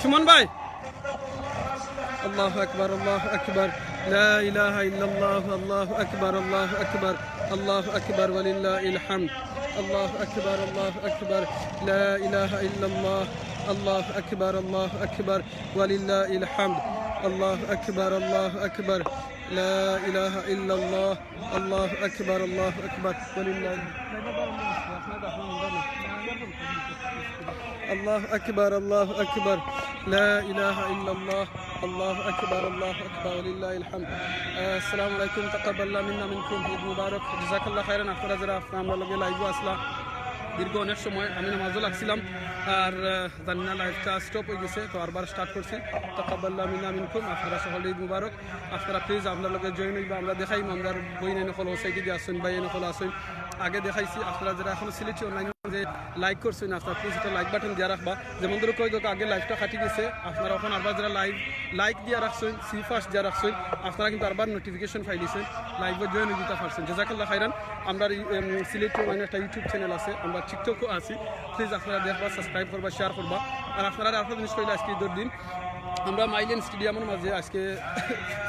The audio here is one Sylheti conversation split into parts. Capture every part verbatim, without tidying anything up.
সুমন ভাই। আল্লাহু আকবার, আল্লাহু আকবার। লা ইলাহা ইল্লাল্লাহ, আল্লাহু আকবার, আল্লাহু আকবার। আল্লাহু আকবার, ওয়ালিল্লাহিল হামদ। আল্লাহু আকবার, আল্লাহু আকবার। লা ইলাহা ইল্লাল্লাহ, আল্লাহু আকবার, আল্লাহু আকবার। ওয়ালিল্লাহিল হামদ। আল্লাহু আকবার, আল্লাহু আকবার। লা ইলাহা ইল্লাল্লাহ, আল্লাহু আকবার, আল্লাহু আকবার। ওয়ালিল্লাহিল আল্লাহু আকবার, আল্লাহু আকবার। লা ইলাহা ইল্লাল্লাহ, আল্লাহু আকবার, আল্লাহু আকবার। ওয়ালিল্লাহিল হামদ। আহ, আসসালামু আলাইকুম, তাকাব্বাল্লাহু মিন্না মিনকুম, ঈদ মুবারক, জাযাকাল্লাহু খাইরান। আপনারা যারা আপনারা আমরার লগে live-ও আছলা, দীর্ঘ অনেক সময় আমি নামাজও লাগছিলাম, আর, আহ, জানি না live-টা stop অই গেছে, তো আরবার start করছি। তাকাব্বাল্লাহু মিন্না মিনকুম, আপনারা সকলরে ঈদ মুবারক। আপনারা please আমরার লগে join অইবা, আমরা দেখাইমু আমরার বইনাইন অকল ও side-এ আছইন, ভাইয়াইন অকল আছইন। আগে দেখাইছি, আপনারা যারা এখনো সিলেটি online-এ যে like করছইন, আপনারা please একটা like button দিয়া রাখবা। যেমন ধরো কই দোক আগে live-টা কাটি গেছে, আপনারা অখন আরবার যারা live, like দিয়া রাখছইন, see first দিয়া রাখছইন, আপনারা কিন্তু আরবার notification পাইলিছইন, live-ও join অই দিতা পারছইন। জাযাকাল্লাহু খাইরান। আমরার এই, উম, সিলেটি online একটা YouTube channel আছে, আমরা TikTok-ও আছি। Please আপনারা দেখবা, subscribe করবা, share করবা। আর আপনারা আরেকটা জিনিস কইলে আজকে ঈদর দিন আমরা মাইলেন স্টেডিয়ামর মাঝে আজকে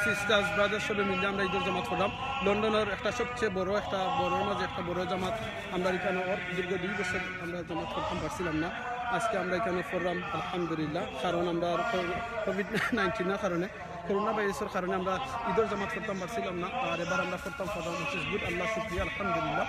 sisters brothers সবে মিলে আমরা ঈদর জামাত করলাম। লন্ডনর একটা সবচেয়ে বড়, একটা বড়র মাঝে একটা বড় জামাত। আমরা এখানো অর দীর্ঘ দুই বছর আমরা জামাত করতাম পারছিলাম না, আজকে আমরা এখানো করলাম আলহামদুলিল্লাহ। কারণ আমরা কোভিড নাইন্টিনর কারণে, করোনা ভাইরাসর কারণে আমরা ঈদর জামাত করতাম পারছিলাম না, আর এবার আমরা করতাম পারলাম, which is good, আল্লাহ শুকরিয়া, আলহামদুলিল্লাহ।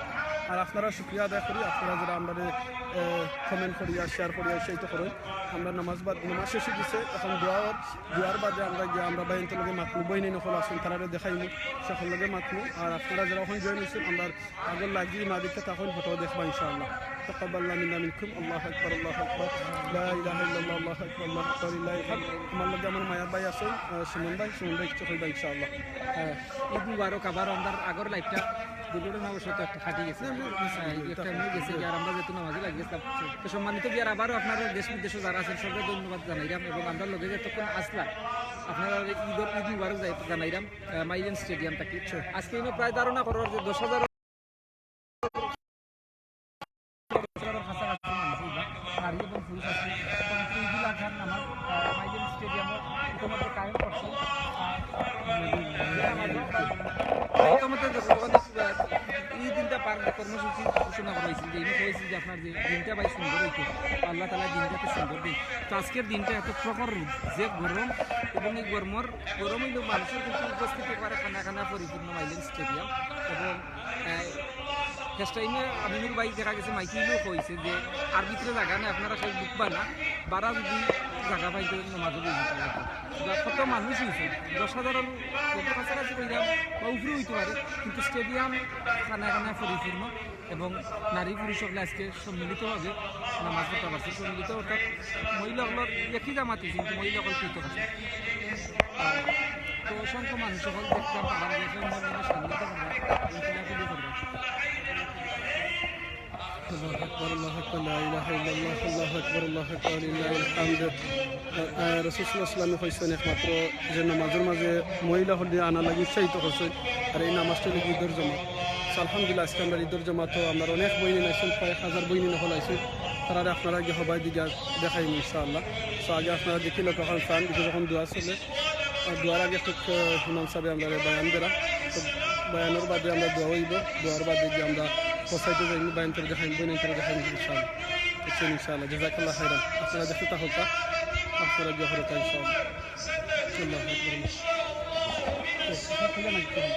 আর আপনারাও শুকরিয়া আদায় করি, আপনারা যারা আমরারে, আহ, comment করিয়া, share করিয়া, উৎসাহিত করইন। আমরা নামাজ বাদ, নামাজ শেষ অই গেছে, অখন দোয়া অর, দোয়ার বাদে আমরা গিয়া আমরা ভাইয়াইন্তর লগে মাতমু, বইনাইন অকল আছইন, তারারে দেখাইমু, সকলর লগে মাতমু। আর আপনারা যারা অখন join অইছইন, আমরার আগর লাগি মা দিকটা তখন ফটো দেখবা ইনশাআল্লাহ। তাকাব্বাল্লাহু মিন্না মিনকুম, আল্লাহু আকবার, আল্লাহু আকবার, লা ইলাহা ইল্লাল্লাহ, আল্লাহু আকবার, আল্লাহু আকবার, লিল্লাহিল হামদ। আমার লগে আমার মায়ার ভাই আছইন, আহ, সুমন ভাই, সুমন ভাই কিছু কইবা ইনশাআল্লাহ। হ্যাঁ। ঈদ মুবারক। আবার আমরার আগর live-টা দুর্ঘটনাবশত একটা কাটি গেছে। হুম, হুম, হুম, হ্যাঁ, এই হুম, একটা হুম, হয়ে গেছে, হুম। আর আমরা যেহেতু নামাজে লাগি গেছিলাম। তো সম্মানিত বিয়ার আবারও আপনারা দেশ বিদেশো যারা আছইন সবরে ধন্যবাদ জানাইলাম এবং আমরার লগে যতক্ষণ আছলা আপনারারে ঈদর ঈদ মুবারক জানাইলাম, আহ, মাইলেন স্টেডিয়াম থাকি। আজকে ইনো প্রায় ধারণা করো যে দশ হাজার কাছাকাছি মানুষ অইবা, নারী এবং পুরুষ আছে। এবং ঈদুল আজহার নামাজ, আহ, মাইলেন স্টেডিয়ামে ইতিমধ্যে কায়েম করছে। আর এই আমাদের যখন, আহ, এই দিনটা পার কর্মসূচি ঘোষণা করা হয়েছিল, যে ইনি কইছিল যে আপনার যে দিনটা ভাই সুন্দর হইতো, আল্লাহ তাআলা দিনটাকে সুন্দর দিন। তো আজকের দিনটা এত প্রখর রোদ, যে গরম, এবং এই গরমর, গরম হইলেও মানুষের কিন্তু উপস্থিতি করে খানা খানা পরিপূর্ণ মাইলেন স্টেডিয়াম। এবং, আহ, শেষ টাইমে আমিনুর ভাই দেখা গেছে মাইকিংও কইছে যে আর ভিতরে জাগা নাই, আপনারা কেউ ঢুকবা না, বারা যদি জাগা পাইতে নামাজও দিতে পারে। বা কত মানুষ হইছে, দশ হাজার কত কাছাকাছি কইলাম বা উপরে হইতে পারে, কিন্তু স্টেডিয়াম খানা খানা পরিপূর্ণ এবং নারী পুরুষ সকলে আজকে সম্মিলিতভাবে নামাজ পড়তে পারছে। সম্মিলিত অর্থাৎ মহিলা হকলর একই জামাতি, কিন্তু মহিলা হকল পৃথক আছে। আর তো অসংখ্য মানুষ হকল দেখতাম, আমার দেশের মধ্যে সম্মিলিত করা, ইনকিলাবি করা। আল্লাহু আকবার, আল্লাহু আকবার, লা ইলাহা ইল্লাল্লাহ, আল্লাহু আকবার, আল্লাহু আকবার, লিল্লাহিল হামদ। আহ, আহ, রাসূল সাল্লাল্লাহু আলাইহি ওয়াসাল্লামে কইছইন একমাত্র যে নামাজর মাঝে মহিলা হকলরে আনার লাগি উৎসাহিত করছইন, আর এই নামাজটা অইলো ঈদর জামাত। So, আলহামদুলিল্লাহ, আজকে আমরার ঈদর জামাতো আমরার অনেক বইনাইন আইছইন, প্রায় হাজার বইনাইন অকল আইছইন। তারারে আপনারারে আগে হবাই দিকে দেখাইমু ইনশাআল্লাহ। So, আগে আপনারা দেখিলাউক্কা, কারণ ফান, because অখন দোয়া চলে। আর দোয়ার আগে একটু, আহ, ইমাম সাহেবে আমরারে বয়ান দেরা। তো বয়ানর বাদে আমরার দোয়া অইবো, দোয়ার বাদে গিয়া আমরা পৌঁছাইতে যাইমু, বয়ানতরে দেখাইমু, বইনাইন্তরে দেখাইমু ইনশাআল্লাহ। বুঝছইন ইনশাআল্লাহ। জাযাকাল্লাহু খাইরান। আপনারা দেখতে থাকুক্কা, আপনারা দোয়া করুক্কা ইনশাআল্লাহ। আল্লাহু আকবার।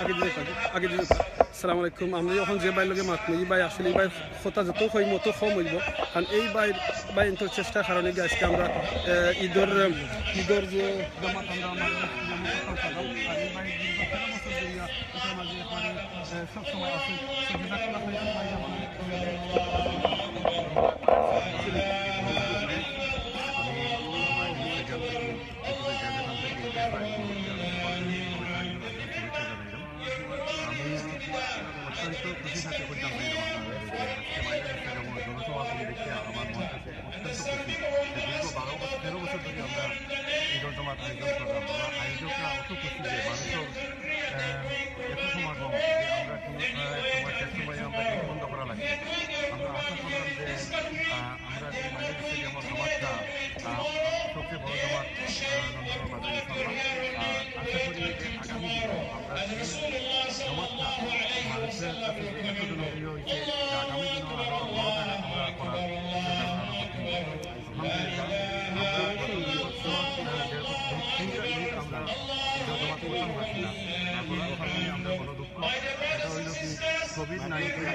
আগে দিকে, আগে দিকে। আসসালামু আলাইকুম। আমরা অখন যে ভাইর লগে মাতমু, ই ভাই আসলে ই ভাইর কথা যত কইমু, অত কম অইবো। কারণ এই ভাই, ভাইন্তর চেষ্টার কারণে গিয়া আজকে আমরা, আহ, ঈদর, আহ, ঈদর যে জামাত আমরা, আমরা জামাত করতাম পারলাম। আর এই ভাই দীর্ঘ তেরো বছর ধরিয়া ইটার মাঝে একবারে, আহ, সব সময় আছে। So, জাযাকাল্লাহ খাইরান ভাই, আপনার আমি অত্যন্ত খুশি থাকি করতাম এই জমাত। আজকে মাইলান স্টেডিয়ামে জনসমাগম দেখে আমার মন অত্যন্ত খুশি। যে দীর্ঘ বারো বছর, তেরো বছর ধরে আমরা ঈদর জমাত আয়োজন করলাম। আমরা আয়োজকরা অত খুশি যে মানুষের, আহ, এত সমাগম যে আমরা কোনো, আহ, সময়, শেষ সময়ে আমরা গেট বন্ধ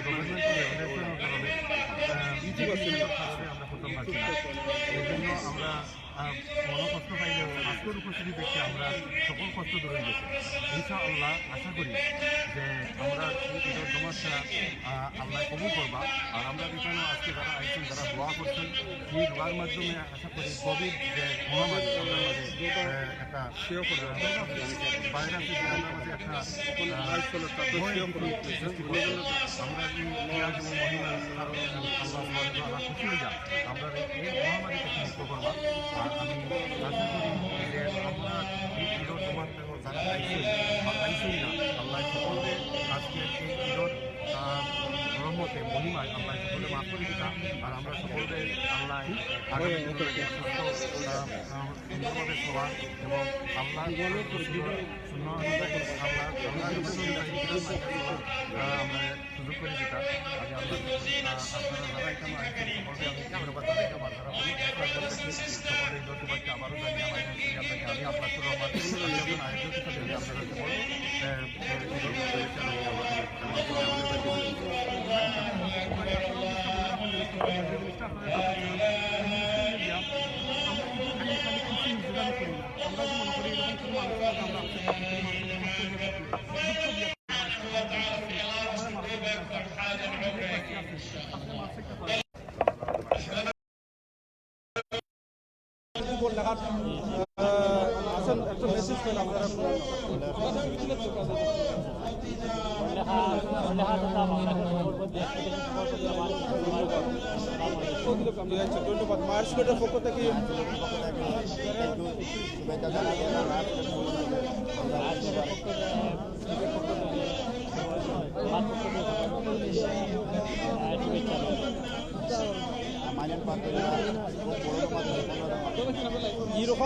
গভর্নমেন্টের রেগুলেশনের কারণে, আহ, বিভিন্ন কারণে আমরা করতাম পারছি না। এই জন্য আমরা, আহ, মনে কষ্ট পাইলেও আজকের উপস্থিতি দেখে আমরা সকল কষ্ট দূর হয়ে গেছে। ইনশাআল্লাহ আশা করি যে আমরা এই ঈদের জমাতটা, আহ, আল্লাহ কবুল করবা। আর আমরা এখানে আজকে যারা আইছেন, যারা দোয়া করছেন, এই দোয়ার মাধ্যমে আশা করি কোভিড যে মহামারী, আমরা মাঝে, আহ, একটা, আহ, ভাইরাস, যে আমরা মাঝে একটা, আহ, ভয় ভীতি সৃষ্টি করছে। আমরা এই ইয়াদ এবং মহিমা আল্লাহ সুবহানাহু ওয়া তাআলা খুশি হয়ে যান। আমরা এই, এই মহামারী থেকে মুক্ত করবা। আর আমি আশা করি যে আমরা এই ঈদের জমাত যারা আইছে বা আইছেই না, আল্লাহ সকলকে আজকে এই ঈদের, আহ, রহমতে, মহিমায় আল্লাহ সকলকে মাফ করে দিতা। আর আমরা সকলকে আল্লাহ আগামী দিনে সুস্থ, আহ, আহ, সুন্দরভাবে চলা এবং আল্লাহ সুন্নাহ অনুযায়ী আমরা, আমরা, আহ, আমরা সুযোগ করে দিতা। আমি আল্লাহ, আহ, আপনারা যারা এখানে আইছেন সকলকে আমি ধন্যবাদ জানাই। আমার যারা অনেক চেষ্টা করতেছি, সকলকে এই ধন্যবাদকে আবারও জানিয়ে আমার এই আল্লাহকে আমি আব্দুর রহমান, আমি একজন আয়োজক হিসাবে আমি আপনারা সকল, আহ, আহ, এই ধন্যবাদ জানাচ্ছি। আমরা যদি মনে করি এরকম কোনো মানুষ আমরা ঠিক আছে, ধন্যবাদ। মায়ের সিলেটের পক্ষ থেকে এরকম